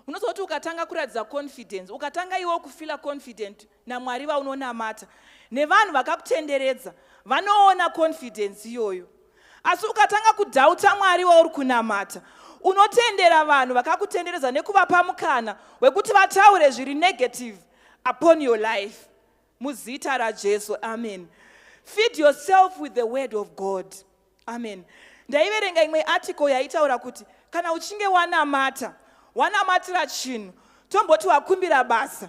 Unoziva kuti ukatanga kuratidza confidence, ukatanga iwe kufeela confident naMwari vaunonamata, nevanhu vakakutenderedza vanoona confidence iyoyo. Asi ukatanga kudoubta Mwari wauri kunamata, unotendera vanhu vakakutenderedza nekuvapa mukana wekuti vataure zviri negative upon your life. Muzita raJesu, amen. Feed yourself with the word of God, amen. Ndaiverenga imwe article yaitaura kuti kana uchinge wanamata, wanamatira chinhu, tomboti wakumbira basa,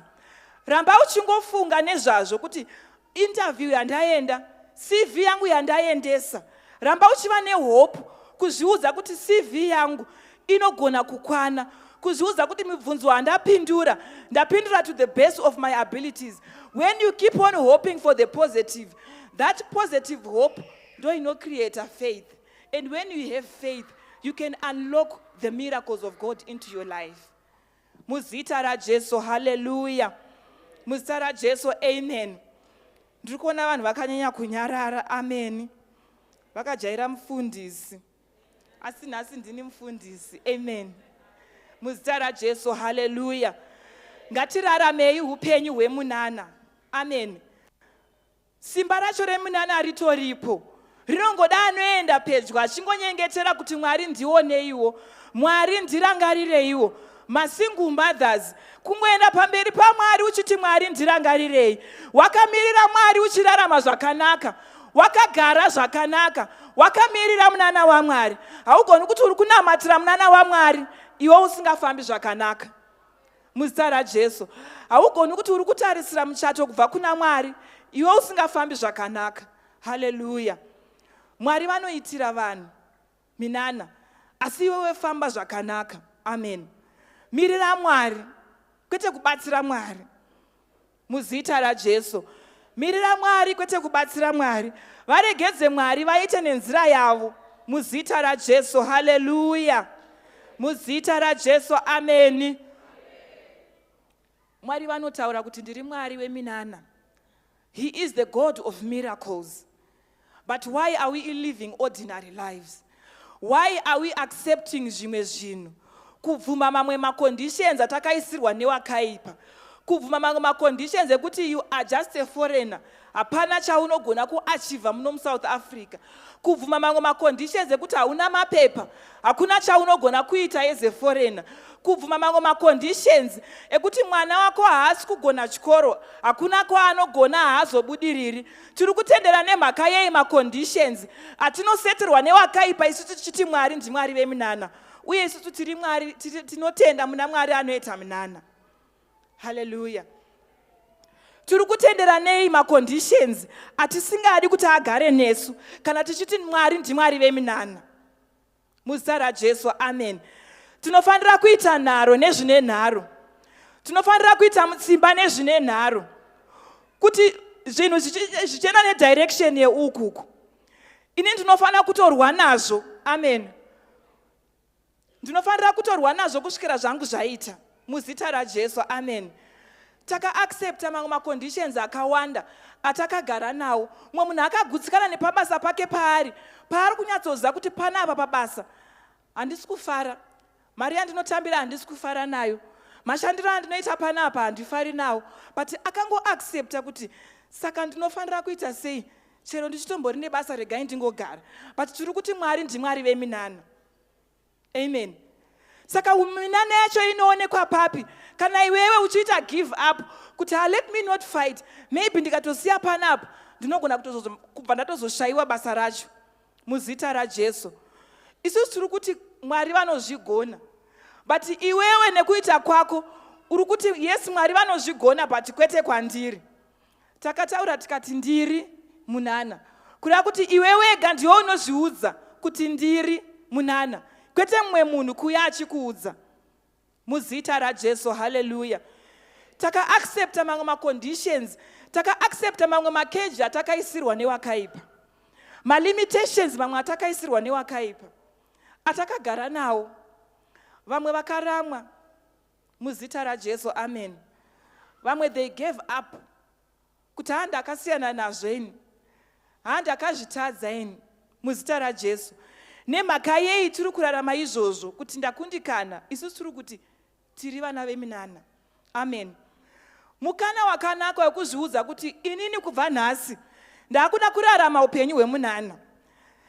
ramba uchingofunga nezvazvo kuti interview yandaenda, CV yangu yandaendesa. Ramba uchiva nehope, kuzviudza kuti CV yangu inogona kukwana, kuzviudza kuti mibvunzo handapindura, ndapindura to the best of my abilities. When you keep on hoping for the positive, that positive hope ndo inocreata faith, and when you have faith, you can unlock the miracles of God into your life. Muzita raJesu, haleluya. Muzita raJesu, amen. Ndiri kuona vanhu vakanyanya kunyarara. Ameni. Vakajaira mufundisi, asi nhasi ndini mufundisi. Amen. Muzita raJesu, haleluya. Ngatiraramei upenyu hwemunana. Amen. Simba racho remunana ritoripo, rinongoda anoenda pedyo achingonyengetera kuti, "Mwari, ndioneiwo. Mwari, ndirangarireiwo." Masingle mothers, kungoenda pamberi paMwari uchiti, "Mwari, ndirangarirei." Wakamirira Mwari, uchirarama zvakanaka, wakagara zvakanaka, wakamirira munana waMwari. Haugoni kuti uri kunamatira munana waMwari iwe usingafambi zvakanaka. Muzita raJesu, haugoni kuti uri kutarisira muchato kubva kuna Mwari iwe usingafambi zvakanaka. Haleluya. Mwari vanoitira vanhu minana, asi iwewe famba zvakanaka. Amen. Mirira Mwari, kwete kubatsira Mwari. Muzita raJesu, mirira Mwari, kwete kubatsira Mwari. Varegedze Mwari vaite nenzira yavo. Muzita raJesu, haleluya. Muzita raJesu, ameni. Mwari vanotaura kuti, "Ndiri Mwari weminana." He is the God of miracles, but why are we living ordinary lives? Why are we accepting zvimwe zvinhu, kubvuma mamwe maconditions atakaisirwa newakaipa, kubvuma mamwe maconditions ekuti you are just a foreigner, hapana chaunogona kuachieva muno muSouth Africa, kubvuma mamwe maconditions ekuti hauna mapepa, hakuna chaunogona kuita as a foreigner, kubvuma mamwe maconditions ekuti mwana wako haasi kugona chikoro, hakuna kwaanogona, haazobudiriri? Tiri kutendera nemhaka yei maconditions atinoseterwa newakaipa, isusu tichiti Mwari ndiMwari veminana, uye isusu tiri Mwari tinotenda muna Mwari anoita minana? Haleluya. Tiri kutendera nei maconditions atisingadi kuti agare nesu kana tichiti Mwari ndiMwari veminana? Muzita raJesu, amen. Tinofanira kuita nharo nezvine nharo. Tinofanira kuita mutsimba nezvine nharo kuti zvinhu zvichienda nedirection yeukuku. Ini ndinofanira kutorwa nazvo. Amen. Ndinofanira kutorwa nazvo kusvikira zvangu zvaita. Muzita raJesu, amen. Takaaccepta mamwe maconditions akawanda atakagara nawo. Mumwe munhu akagutsikana nepabasa pake paari, paari kunyatsoziva kuti panapa pabasa handisi kufara, mari yandinotambira handisi kufara nayo, mashandiro andinoita panapa handifari nawo, but akangoaccepta kuti, "Saka ndinofanira kuita sei? Chero ndichitombori nebasa, regai ndingogara." But tiri kuti Mwari ndiMwari veminana. Amen. Saka minana yacho inoonekwa papi kana iwewe uchiita give up kuti, "Ah, let me not fight, maybe ndikatosiya panapa ndinogona kubva ndatozoshayiwa basa racho"? Muzita raJesu, isusu tiri kuti Mwari vanozvigona, but iwewe nekuita kwako uri kuti, "Yes, Mwari vanozvigona, but kwete kwandiri." Takataura tikati ndiri munana, kureva kuti iwe wega ndiwe unozviudza kuti ndiri munana, kwete mumwe munhu kuuya achikuudza. Muzita raJesu, haleluya. Takaaccepta mamwe maconditions, takaaccepta mamwe makeji atakaisirwa newakaipa, malimitations mamwe atakaisirwa newakaipa atakagara nawo. Vamwe vakaramwa. Muzita raJesu, amen. Vamwe, they gave up kuti, "Ha, ndakasiyana nazvo ini. Ha, ndakazvitadza ini." Muzita raJesu, nemhaka yei tiri kurarama izvozvo kuti ndakundikana? Isusu tiri kuti Tiri vana veminana. Amen. Mukana wakanaka wekuzviudza kuti inini kubva nhasi ndakuda kurarama upenyu hwemunana.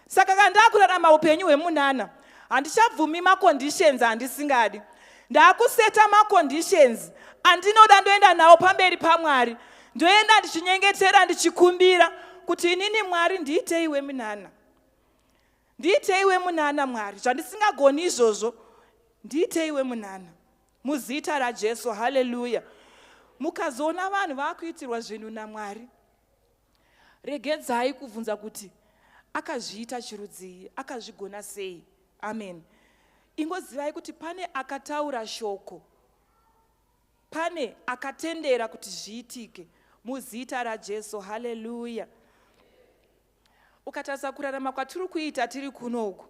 Saka kana ndakurarama upenyu hwemunana, handichabvumi maconditions andisingadi. Ndakuseta maconditions andinoda, ndoenda nawo pamberi paMwari, ndoenda ndichinyengetera, ndichikumbira kuti inini Mwari ndiitei wemunana, ndiitei wemunana Mwari, zvandisingagoni izvozvo ndiitei wemunana muzita raJesu. Haleluya. Mukazoona vanhu vaakuitirwa zvinhu naMwari, regedzai kubvunza kuti akazviita chirudzii, akazvigona sei. Amen. Ingozivai kuti pane akataura shoko, pane akatendera kuti zviitike muzita raJesu. Haleluya. Ukatarisa kurarama kwatiri kuita tiri kunoku,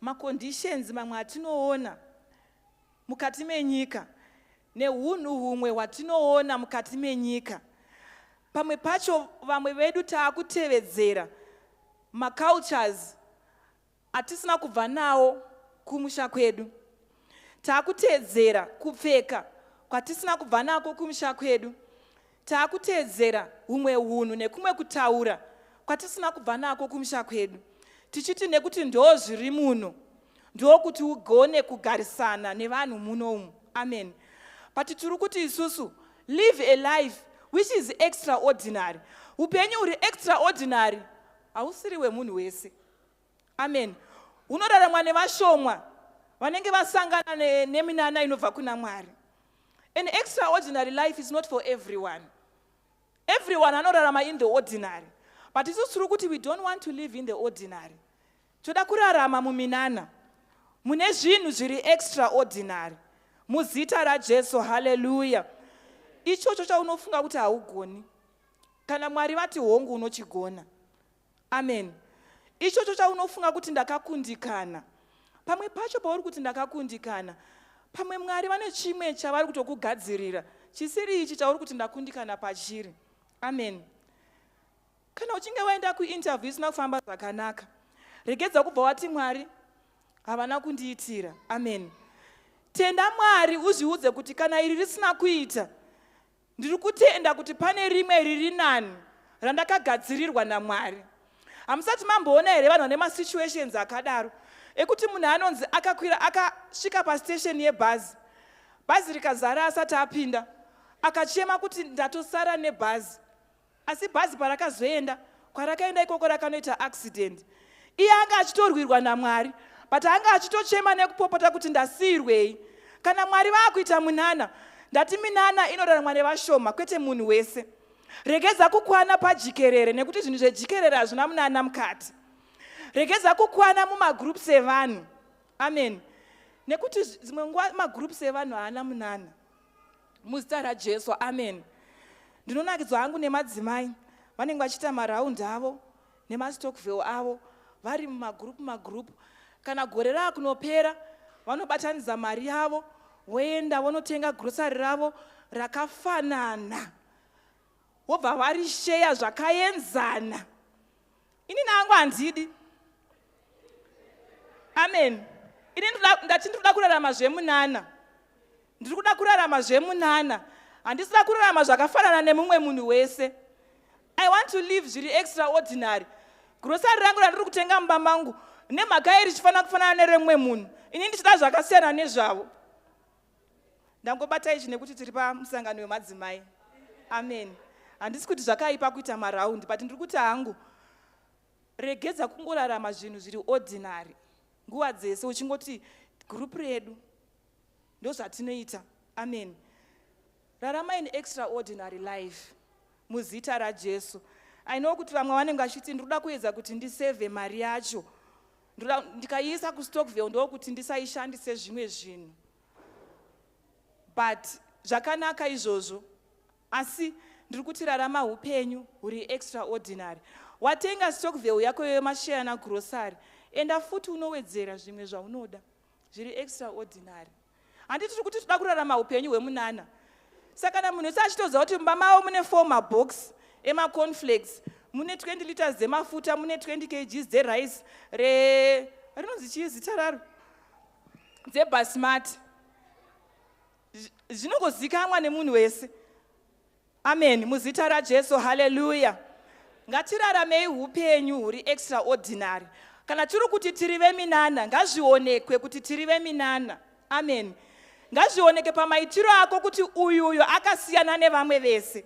maconditions mamwe atinoona mukati menyika neunhu humwe hwatinoona mukati menyika, pamwe pacho vamwe vedu taakutevedzera macultures atisina kubva nawo kumusha kwedu, taakuteedzera kupfeka kwatisina kubva nako kumusha kwedu, taakuteedzera humwe hunhu nekumwe kutaura kwatisina kubva nako kumusha kwedu, tichiti nekuti ndo zviri muno, ndokuti ugone kugarisana nevanhu munomu. Amen. But tiri kuti isusu live a life which is extraordinary. Upenyu huri extraordinary hausiri hwemunhu wese. Amen. Hunoraramwa nevashomwa vanenge vasangana neminana inobva kuna Mwari. An extraordinary life is not for everyone. Everyone anorarama in the ordinary, but isusu tiri kuti we don't want to live in the ordinary. Toda kurarama muminana mune zvinhu zviri extraordinary muzita raJesu. Haleluya. Ichocho chaunofunga kuti haugoni, kana Mwari vati hongu, unochigona. Amen. Ichocho chaunofunga kuti ndakakundikana, pamwe pacho pauri kuti ndakakundikana, pamwe Mwari vane chimwe chavari kutokugadzirira chisiri ichi chauri kuti ndakundikana pachiri. Amen. Kana uchinge waenda kuinterview isina kufamba zvakanaka, regedza kubva wati Mwari havana kundiitira. Amen. Tenda Mwari, uzviudze kuti kana iri risina kuita, ndiri kutenda kuti pane rimwe riri nani randakagadzirirwa naMwari. Hamusati mamboona here vanhu vane masituations akadaro ekuti munhu anonzi akakwira, akasvika pastation yebhazi, bhazi rikazara asati apinda, akachema kuti ndatosara nebhazi, asi bhazi parakazoenda kwarakaenda ikoko rakanoita accident? Iye anga achitorwirwa naMwari, but anga achitochema nekupopota kuti ndasiyirwei. Kana Mwari vaakuita munana, ndati minana inoraramwa nevashoma, kwete munhu wese. Regedza kukwana pajikerere, nekuti zvinhu zvejikerere hazvina munana mukati. Regedza kukwana mumagroups evanhu. Amen. Nekuti dzimwe nguva magroups evanhu haana munana muzita raJesu. Amen. Ndinonakidzwa hangu nemadzimai vanenge vachiita maraundi avo nemastokvel avo vari mumagroup magroup. Kana gore raakunopera, vanobatanidza mari yavo, voenda vonotenga grocery ravo rakafanana, vobva varisheya zvakaenzana. Ini nangu handidi. Amen. Ini ndati ndinoda kurarama zvemunana, ndiri kuda kurarama zvemunana. Handisida kurarama zvakafanana nemumwe munhu wese. I want to live zviri extraordinary. Grocery rangu randiri kutenga mumba mangu, nemhaka iri richifanira kufanana neremumwe munhu, ini ndichida zvakasiyana nezvavo. Ndangobata izvi nekuti tiri pamusangano wemadzimai. Amen. Handisi kuti zvakaipa kuita maraundi, but ndiri kuti hangu regedza kungorarama zvinhu zviri ordinary nguva dzese, uchingoti group redu ndozvatinoita. Amen. Rarama in extraordinary life muzita raJesu. I know kuti vamwe vanenge vachiti ndinoda kuedza kuti ndisevhe mari yacho, ndikaiisa kustokvel ndokuti ndisaishandise zvimwe zvinhu, but zvakanaka izvozvo, asi ndiri kuti rarama upenyu huri extraordinary. Watenga stokvel yako yemasheya nagrocery, enda futi unowedzera zvimwe zvaunoda zviri extraordinary. Handiti tiri kuti toda kurarama upenyu hwemunana? Saka kana munhu wese achitoziva kuti mumba mavo mune four mabox emacornflakes, mune 20 liters dzemafuta, mune 20 kgs dzerice re rinonzi chii zita raro, dzebasmati. Zvinongozikanwa nemunhu wese. Amen. Muzita raJesu, haleluya. Ngatiraramei upenyu huri extraordinary. Kana tiri kuti tiri veminana, ngazvionekwe kuti tiri veminana. Amen. Ngazvioneke pamaitiro ako kuti uyu uyu akasiyana nevamwe vese.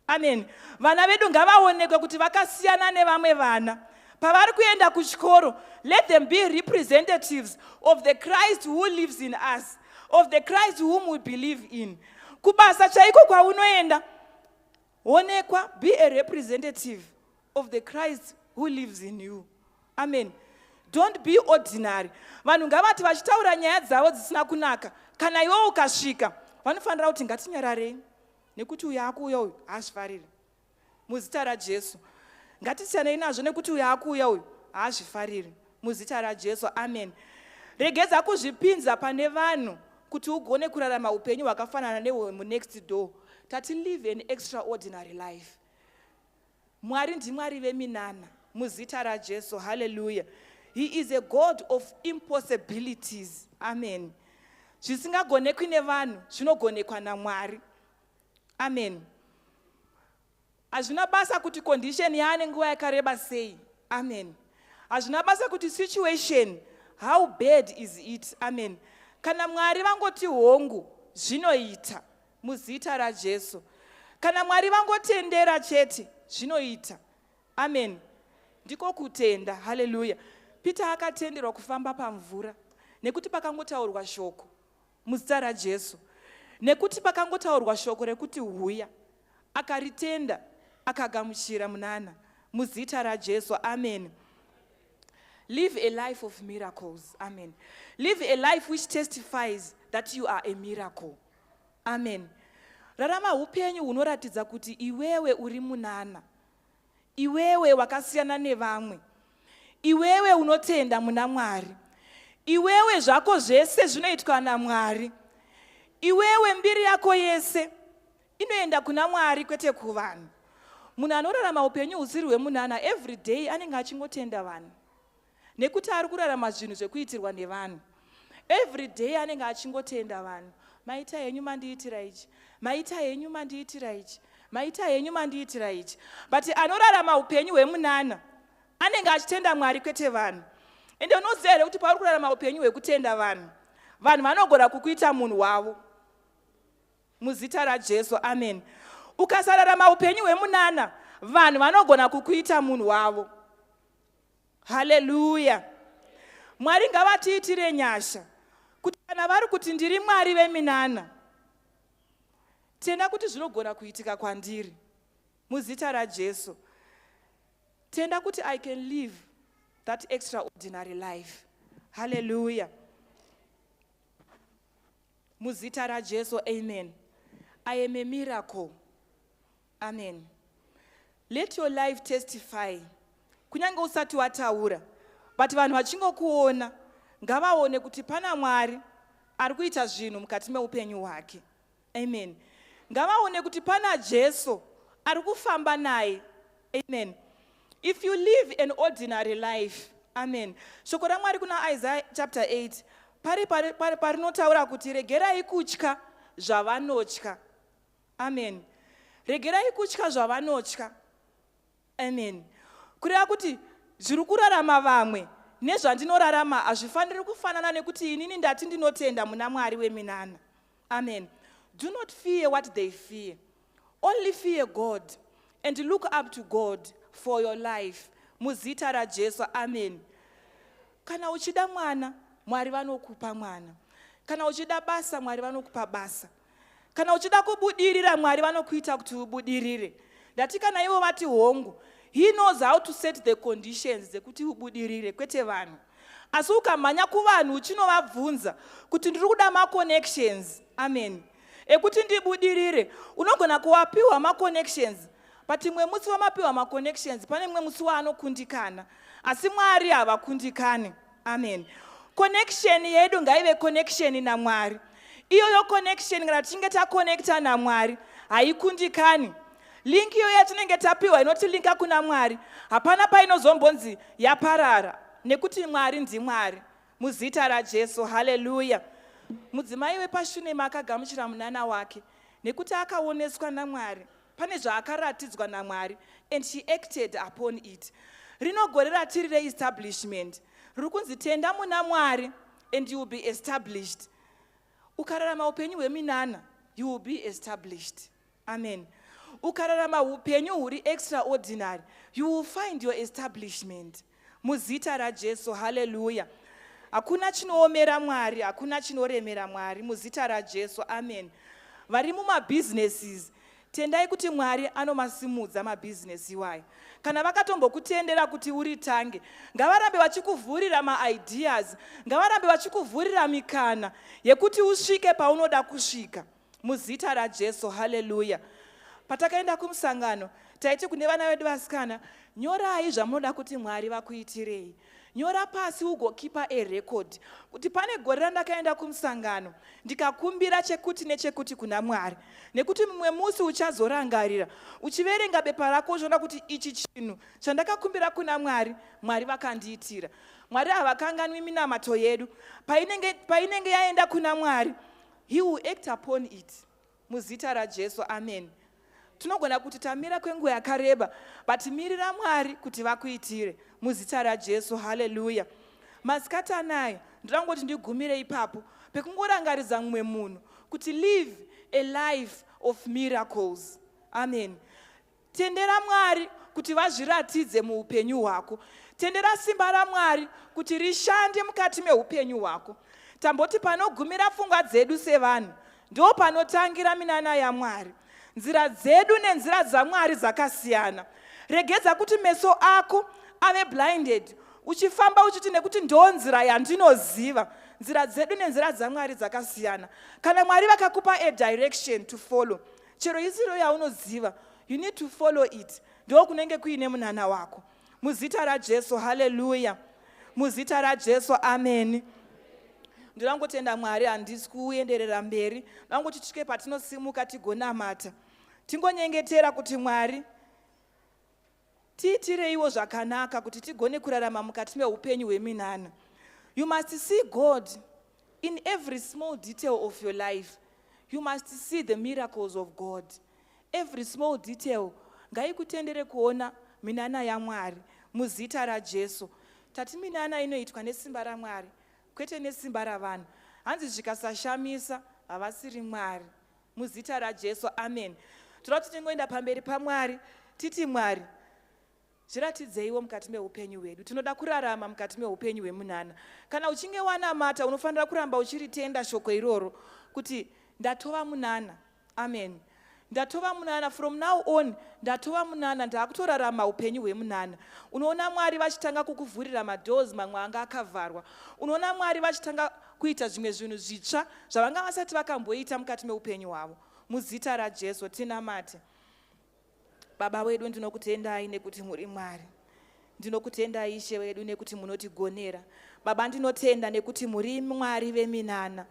Amen. Vana vedu ngavaonekwe kuti vakasiyana nevamwe vana. Pavari kuenda kuchikoro, let them be representatives of the Christ who lives in us, of the Christ whom we believe in. Kubasa chaiko kwaunoenda, onekwa, be a representative of the Christ who lives in you. Amen. Don't be ordinary. Vanhu ngavati vachitaura nyaya dzavo dzisina kunaka, kana iwe ukasvika, vanofanira kuti ngatinyararei, nekuti uyu akuuya uyu haazvifariri. Muzita raJesu, ngatisiyanei nazvo, nekuti uyu akuuya uyu haazvifariri. Muzita raJesu, amen. Regedza kuzvipinza pane vanhu kuti ugone kurarama upenyu hwakafanana nehwemunext door. Tati live an extraordinary life. Mwari ndiMwari veminana. Muzita raJesu, haleluya. He is a God of impossibilities. Amen. Zvisingagonekwi nevanhu zvinogonekwa naMwari. Amen. Hazvina basa kuti condition yaane nguva yakareba sei. Amen. Hazvina basa kuti situation, how bad is it. Amen. Kana Mwari vangoti hongu, zvinoita. Muzita raJesu. Kana Mwari vangotendera chete, zvinoita. Amen. Ndiko kutenda. Haleluya. Peter akatenderwa kufamba pamvura nekuti pakangotaurwa shoko. Muzita raJesu. Nekuti pakangotaurwa shoko rekuti huya, akaritenda, akagamuchira munana. Muzita raJesu. Amen. Live a life of miracles. Amen. Live a life which testifies that you are a miracle. Amen. Rarama upenyu hunoratidza kuti iwewe uri munana, iwewe wakasiyana nevamwe, iwewe unotenda muna Mwari, iwewe zvako zvese zvinoitwa naMwari, iwewe mbiri yako yese inoenda kuna Mwari, kwete kuvanhu. Munhu anorarama upenyu husiri hwemunana, every day anenge achingotenda vanhu nekuti ari kurarama zvinhu zvekuitirwa nevanhu. Every day anenge achingotenda vanhu: "Maita henyu mandiitira ichi, maita henyu mandiitira ichi, maita henyu mandiitira ichi." But anorarama upenyu hwemunana anenge achitenda Mwari, kwete vanhu. Ende unoziva here kuti pauri kurarama upenyu hwekutenda vanhu, vanhu vanogona kukuita munhu wavo? Muzita raJesu, amen. Ukasararama upenyu hwemunana, vanhu vanogona kukuita munhu wavo. Haleluya. Mwari ngavatiitire nyasha kuti kana vari kuti ndiri Mwari veminana, tenda kuti zvinogona kuitika kwandiri. Muzita raJesu, tenda kuti I can live that extraordinary life. Haleluya. Muzita raJesu, amen. I am a miracle. Amen. Let your life testify. Kunyange usati wataura, but vanhu vachingokuona, ngavaone kuti pana Mwari ari kuita zvinhu mukati meupenyu hwake. Amen. Ngavaone kuti pana Jesu ari kufamba naye. Amen. If you live an ordinary life, amen, shoko raMwari kuna Isaiah chapter 8 pari parinotaura kuti regerai kutya zvavanotya. Amen. Regerai kutya zvavanotya. Amen. Kureva kuti zviri kurarama vamwe nezvandinorarama hazvifaniri kufanana, nekuti inini ndati ndinotenda muna Mwari weminana. Amen. Do not fear what they fear. Only fear God and look up to God for your life. Muzita raJesu, amen. Kana uchida mwana, Mwari vanokupa mwana. Kana uchida basa, Mwari vanokupa basa. Kana uchida kubudirira, Mwari vanokuita kuti ubudirire. Ndati kana ivo vati hongu, He knows how to set the conditions dzekuti ubudirire, kwete vanhu. Asi ukamhanya kuvanhu uchinovabvunza kuti ndiri kuda maconnections, amen, ekuti ndibudirire, unogona kuwapiwa maconnections, but imwe musi wamapiwa maconnections, pane mumwe musi waanokundikana. Asi Mwari havakundikani. Amen. Connection yedu ngaive connection naMwari. Iyoyo connection, kana tichinge taconnecta naMwari, haikundikani. Link iyoyo yatinenge tapiwa inotilinka kuna Mwari, hapana painozombonzi yaparara, nekuti Mwari ndiMwari. Muzita raJesu, haleluya. Mudzimai wepaShunemi akagamuchira munana wake nekuti akaoneswa naMwari. Pane zvaakaratidzwa naMwari and she acted upon it. Rino gore ratiri reestablishment riri kunzi tenda muna Mwari and you will be established. Ukararama upenyu hweminana, you will be established. Amen. Ukararama upenyu huri extraordinary, you will find your establishment. Muzita raJesu, hallelujah. Hakuna chinoomera Mwari, hakuna chinoremera Mwari, muzita raJesu, amen. Vari mumabusinesses, tendai kuti Mwari anomasimudza mabhizinesi iwayo. Kana vakatombokutendera kuti uritange, ngavarambe vachikuvhurira maideas, ngavarambe vachikuvhurira mikana yekuti usvike paunoda kusvika. Muzita raJesu, hallelujah. Patakaenda kumusangano, taiti kune vana vedu vasikana, nyorai zvamunoda kuti Mwari vakuitirei. Nyora pasi ugokipa a record kuti pane gore randakaenda kumusangano ndikakumbira chekuti nechekuti kuna Mwari. Nekuti mumwe musi uchazorangarira uchiverenga bepa rako uchiona kuti ichi chinhu chandakakumbira kuna Mwari, Mwari vakandiitira. Mwari havakanganwi minamato yedu. Painenge, painenge yaenda kuna Mwari, he will act upon it. Muzita raJesu, amen. Tinogona kuti tamira kwenguva yakareba, but mirira Mwari kuti vakuitire. Muzita raJesu, hallelujah. Masikati anaya, ndoda kungoti ndigumire ipapo pekungorangaridza mumwe munhu kuti live a life of miracles. Amen. Tendera Mwari kuti vazviratidze muupenyu hwako. Tendera simba raMwari kuti rishande mukati meupenyu hwako. Tamboti panogumira pfungwa dzedu sevanhu, ndo panotangira minana yaMwari. Nzira dzedu nenzira dzaMwari dzakasiyana. Regedza kuti meso ako ave blinded uchifamba uchiti nekuti ndo nzira yandinoziva. Nzira dzedu nenzira dzaMwari dzakasiyana. Kana Mwari vakakupa a direction to follow, chero isiro yaunoziva, you need to follow it. Ndo kunenge kuine munana wako. Muzita raJesu, hallelujah. Muzita raJesu, amen. Ndinongotenda Mwari, handisi kuenderera mberi. Ndangoti tisvike patinosimuka tigonamata. Tingonyengetera kuti Mwari tiitireiwo zvakanaka kuti tigone kurarama mukati meupenyu hweminana. You must see God in every small detail of your life. You must see the miracles of God. Every small detail ngaikutendere kuona minana yaMwari muzita raJesu. Tati minana inoitwa nesimba raMwari kwete nesimba ravanhu. Hanzi zvikasashamisa havasiri Mwari. Muzita raJesu, amen. Toda kuti tingoenda pamberi paMwari titi Mwari zviratidzeiwo mukati meupenyu hwedu. Tinoda kurarama mukati meupenyu hwemunana. Kana uchinge wanamata unofanira kuramba uchiritenda shoko iroro kuti ndatova munana. Amen. Ndatova munana from now on, ndatova munana, ndakutorarama upenyu hwemunana. Unoona Mwari vachitanga kukuvhurira madoors mamwe anga akavharwa. Unoona Mwari vachitanga kuita zvimwe zvinhu zvitsva zvavanga vasati vakamboita mukati meupenyu hwavo. Muzita raJesu tinamate. Baba wedu, ndinokutendai nekuti muri Mwari. Ndinokutendai Ishe wedu nekuti munotigonera. Baba, ndinotenda nekuti muri Mwari veminana.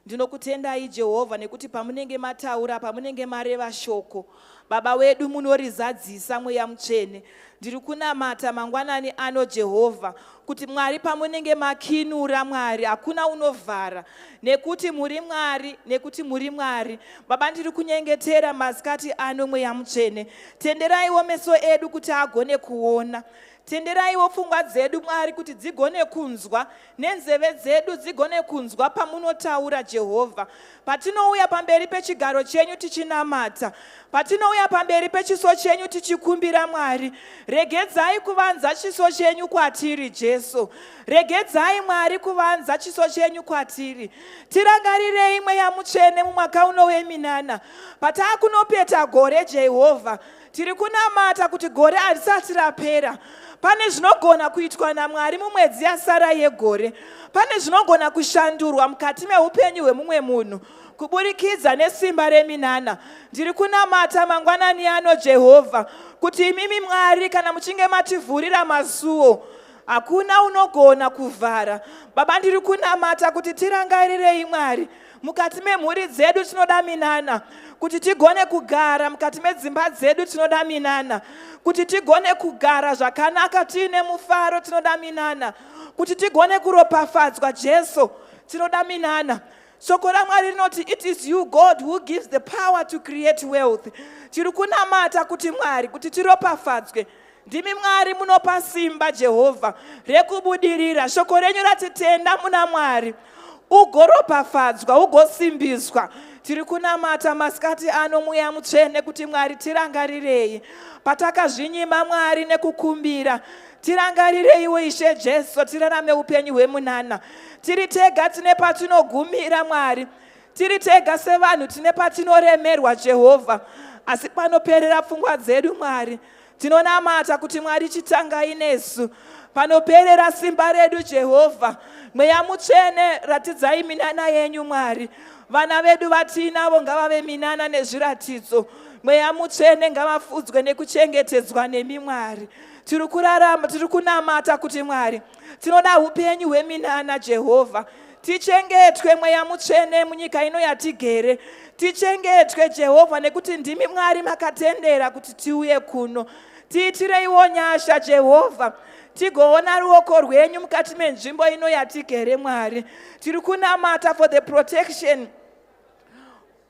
Ndinokutendai Jehovha nekuti pamunenge mataura, pamunenge mareva shoko, Baba wedu munorizadzisa Mweya Mutsvene. Ndiri kunamata mangwanani ano Jehovha kuti Mwari pamunenge makinura Mwari hakuna unovhara nekuti muri Mwari, nekuti muri Mwari. Baba, ndiri kunyengetera masikati ano Mweya Mutsvene, tenderaiwo meso edu kuti agone kuona. Tenderaiwo pfungwa dzedu Mwari kuti dzigone kunzwa nenzeve dzedu dzigone kunzwa pamunotaura Jehovha. Patinouya pamberi pechigaro chenyu tichinamata, patinouya pamberi pechiso chenyu tichikumbira Mwari, regedzai kuvanza chiso chenyu kwatiri Jesu. Regedzai Mwari kuvanza chiso chenyu kwatiri. Tirangarirei Mweya Mutsvene mumwaka uno weminana. Patakunopeta gore Jehovha, tiri kunamata kuti gore harisati rapera. Pane zvinogona kuitwa naMwari mumwedzi yasara yegore. Pane zvinogona kushandurwa mukati meupenyu hwemumwe munhu kuburikidza nesimba reminana. Ndiri kunamata mangwanani ano Jehovha kuti imimi Mwari kana muchinge mativhurira masuo hakuna unogona kuvhara. Baba, ndiri kunamata kuti tirangarirei Mwari mukati memhuri dzedu tinoda minana kuti tigone kugara mukati medzimba dzedu tinoda minana kuti tigone kugara zvakanaka tiine mufaro tinoda minana kuti tigone kuropafadzwa Jesu tinoda minana. Shoko raMwari rinoti, "It is you, God, who gives the power to create wealth." Tiri kunamata kuti Mwari, kuti tiropafadzwe, ndimi Mwari munopa simba, Jehovha, rekubudirira. Shoko renyu ratitenda muna Mwari ugoropafadzwa, ugosimbiswa. Tiri kunamata masikati ano, Mweya Mutsvene, kuti Mwari, tirangarirei patakazvinyima, Mwari, nekukumbira. Tirangarireiwo, Ishe Jesu, tirarame upenyu hwemunana. Tiri tega tine patinogumira, Mwari. Tiri tega sevanhu tine patinoremerwa, Jehovha, asi panoperera pfungwa dzedu, Mwari, tinonamata kuti Mwari, chitangai nesu. Panoperera simba redu, Jehovha, Mweya Mutsvene, ratidzai minana yenyu, Mwari. Vana vedu vatiinavo ngavave minana nezviratidzo. Mweya Mutsvene, ngavafudzwe nekuchengetedzwa nemi, Mwari. Tiri kurarama, tiri kunamata kuti Mwari, tinoda upenyu hweminana. Jehovha, tichengetwe, Mweya Mutsvene, munyika ino yatigere. Tichengetwe, Jehovha, nekuti ndimi Mwari makatendera kuti tiuye kuno. Tiitireiwo nyasha, Jehovha, tigoona ruoko rwenyu mukati menzvimbo ino yatigere. Mwari, tiri kunamata for the protection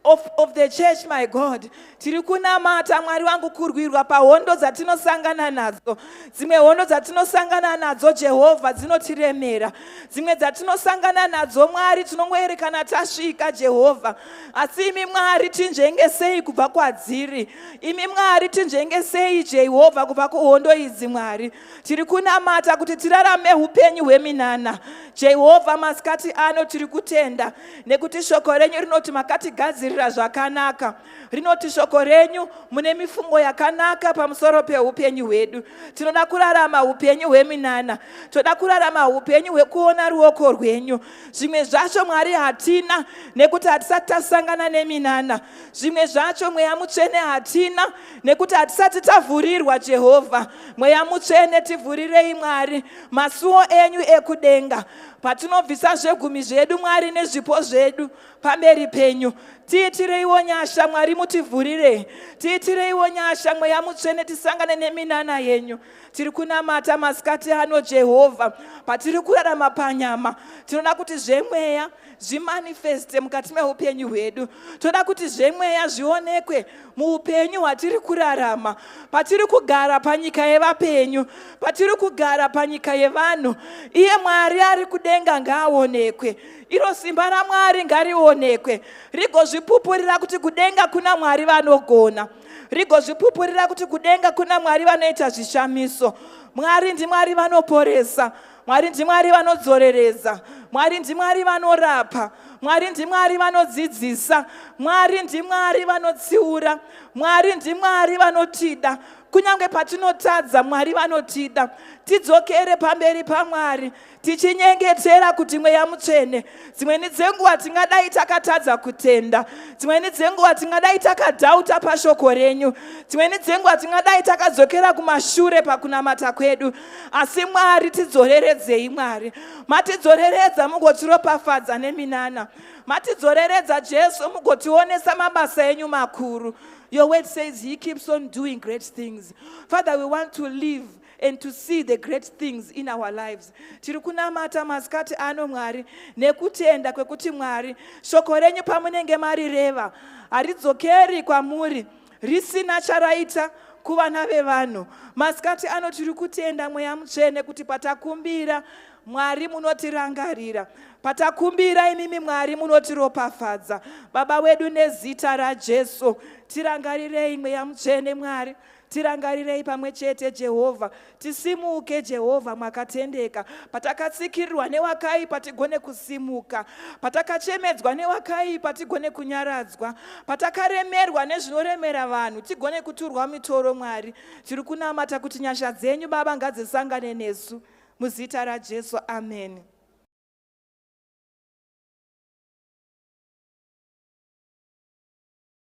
of the church, my God. Tiri kunamata, Mwari wangu, kurwirwa pahondo dzatinosangana nadzo. Dzimwe hondo dzatinosangana nadzo, Jehovha, dzinotiremera. Dzimwe dzatinosangana nadzo, Mwari, tinongoerekana tasvika, Jehovha. Asi imi Mwari, tinzvengesei kubva kwadziri. Imi Mwari, tinzvengesei, Jehovha, kubva kuhondo idzi. Mwari, tiri kunamata kuti tirarame upenyu hweminana. Jehovha, masikati ano tiri kutenda nekuti shoko renyu rinoti makatigadzirira zvakanaka. Rinoti shoko renyu mune mifungo yakanaka pamusoro peupenyu hwedu. Tinoda kurarama upenyu hweminana. Toda kurarama upenyu hwekuona ruoko rwenyu. Zvimwe zvacho, Mwari, hatina nekuti hatisati tasangana neminana. Zvimwe zvacho, Mweya Mutsvene, hatina nekuti hatisati tavhurirwa. Jehovha, Mweya Mutsvene, tivhurirei, Mwari, masuo enyu ekudenga. Patinobvisa zvegumi zvedu, Mwari, nezvipo zvedu pamberi penyu, tiitireiwo nyasha, Mwari, mutivhurire. Tiitireiwo nyasha, Mweya Mutsvene, tisangane neminana yenyu. Tiri kunamata masikati ano, Jehovha. Patiri kurarama panyama, tinoda kuti zvemweya zvimanifeste mukati meupenyu hwedu. Toda kuti zvemweya zvionekwe muupenyu hwatiri kurarama, patiri kugara panyika yevapenyu, patiri kugara panyika yevanhu. Iye Mwari ari kudenga ngaaonekwe. Iro simba raMwari ngarionekwe, rigozvipupurira kuti kudenga kuna Mwari vanogona, rigozvipupurira kuti kudenga kuna Mwari vanoita zvishamiso. Mwari ndiMwari vanoporesa. Mwari ndiMwari vanodzorereza. Mwari ndiMwari vanorapa. Mwari ndiMwari vanodzidzisa. Mwari ndiMwari vanotsiura. Mwari ndiMwari vanotida. Kunyange patinotadza, Mwari vanotida. Tidzokere pamberi paMwari tichinyengetera kuti Mweya Mutsvene, dzimweni dzenguva tingadai takatadza kutenda, dzimweni dzenguva tingadai takadhauta pashoko renyu, dzimweni dzenguva tingadai takadzokera kumashure pakunamata kwedu, asi Mwari, tidzoreredzei. Mwari, matidzoreredza mugotiropafadza neminana. Matidzoreredza, Jesu, mugotionesa mabasa enyu makuru. Your word says he keeps on doing great things. Father, we want to live and to see the great things in our lives. Tiri kunamata masikati ano, Mwari, nekutenda kwekuti Mwari, shoko renyu pamunenge marireva haridzokeri kwamuri risina charaita kuvana vevanhu. Masikati ano tiri kutenda, Mweya Mutsvene, kuti patakumbira, Mwari, munotirangarira. Patakumbira imimi, Mwari, munotiropafadza. Baba wedu, nezita raJesu, tirangarirei, Mweya Mutsvene. Mwari, tirangarirei pamwe chete, Jehovha. Tisimuke, Jehovha, mwakatendeka. Patakatsikirirwa newakaipa, tigone kusimuka. Patakachemedzwa newakaipa, tigone kunyaradzwa. Patakaremerwa nezvinoremera vanhu, tigone kuturwa mitoro. Mwari, tiri kunamata kuti nyasha dzenyu, Baba, ngadzisangane nesu. Muzita raJesu, amen.